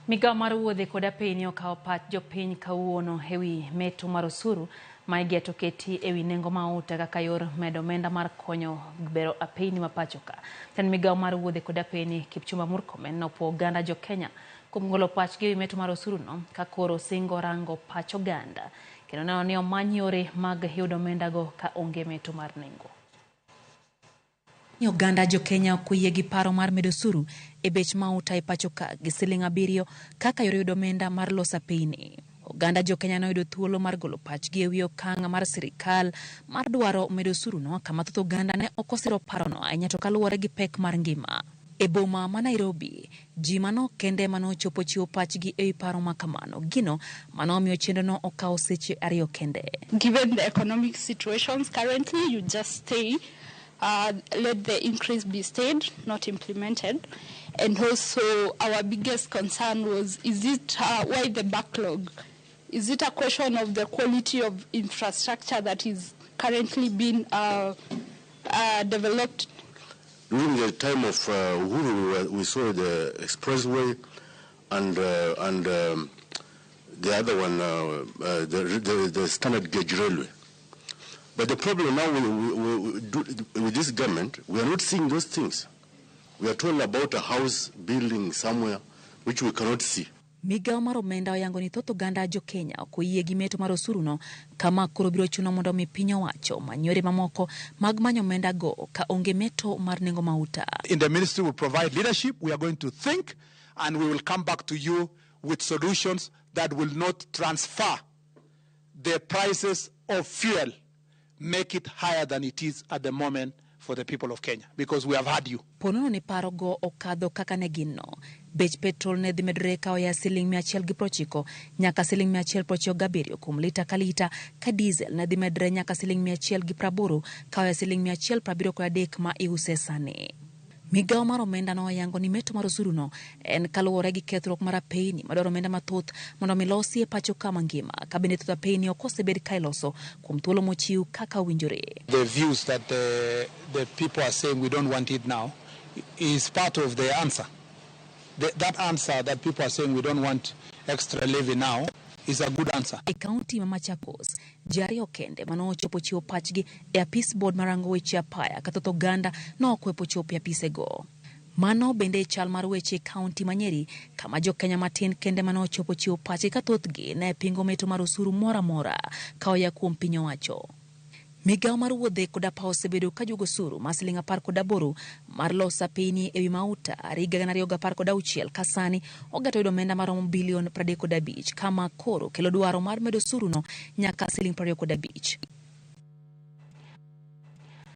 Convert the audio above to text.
Migawo mar wuodhe kod apeyni okawo pach jopiny kawuono ewi meto mar osuru ma igeto keti ewi nengo mauta kaka yor medo omenda mar konyo bero apeyni ma pacho ka. Jatend migawo mar wuodhe kod apeyni Kipchumba Murkomen nopuo oganda jo Kenya kuom golo pachgi ewi meto mar osuru no ka koro singo rango pach oganda kendo neno ni omany yore mag yudo omenda go ka onge meto mar nengo. Ni oganda jo Kenya ok oyie gi paro mar medo osuru e bech mauta e pacho ka gi siling 7 kaka yor yudo omenda mar loso apeyni. Oganda jo Kenya noyudo thuolo mar golo pachgi e wi okang' mar sirikal mar dwaro medo osuruno kama thoth oganda ne ok osiro parono ahinya to kaluwore gi pek mar ngima. E boma ma Nairobi, ji manok kende ema nochopo chiwo pachgi e wi paro ma kamano, gino mane omiyo chenrono okawo seche 2 kende. Given the economic situations currently, you just stay, let the increase be stayed, not implemented. And also our biggest concern was, is it, why the backlog? Is it a question of the quality of infrastructure that is currently being developed? During the time of Uhuru, we saw the expressway and the other one, the standard gauge railway. But the problem now with this government, we are not seeing those things. We are told about a house building somewhere which we cannot see. Migawo mar omenda oyango ni thoth oganda jo Kenya ok oyie gi meto mar osuruno kama koro biro chuno mondo mi piny owacho many yore mamoko mag manyo omenda go ka onge meto mar nengo mauta. In the ministry will provide leadership. We are going to think and we will come back to you with solutions that will not transfer the prices of fuel, make it higher than it is at the moment for the people of Kenya, because we have had you. Ponono ni paro go okadho kaka ne gin no. Bech petrol ne dhi medore ka oya siling 190 nyaka siling 197 kuom lita ka lita, ka diesel ne dhi medore nyaka siling 180 ka oya siling 173 ma iuse sani. Migawo mar omenda noyango ni meto mar osuruno en kaluwore gi kethruok mar apeyni madwaro omenda mathoth mondo mi losi e pacho ka mangima, ka bende thoth apeyni ok osebed ka iloso kuom thuolo mochiw kaka owinjore. The views that the people are saying we don't want it now is part of the answer. That answer that people are saying we don't want extra levy now is a good answer. E kaunti ma Machakos, ji 2 kende mane ochopo chiwo pachgi e apis board marango weche apaya ka thoth oganda ne okwepo chopo e apisego. Mano bende e chal mar weche e kaunti ma Nyeri, kama jo Kenya matin kende mane ochopo chiwo pachgi ka thothgi ne pingo meto mar osuru moro amora ka oya kuom piny owacho. Migawo mar wuodhe kod apaya osebedo ka juogo osuru mar siling 18 mar loso apeyni ewi mauta higa 2016 ka sani ogeto yudo omenda maromo bilion 35 kama koro kelo dwaro mar medo osuruno nyaka siling 25.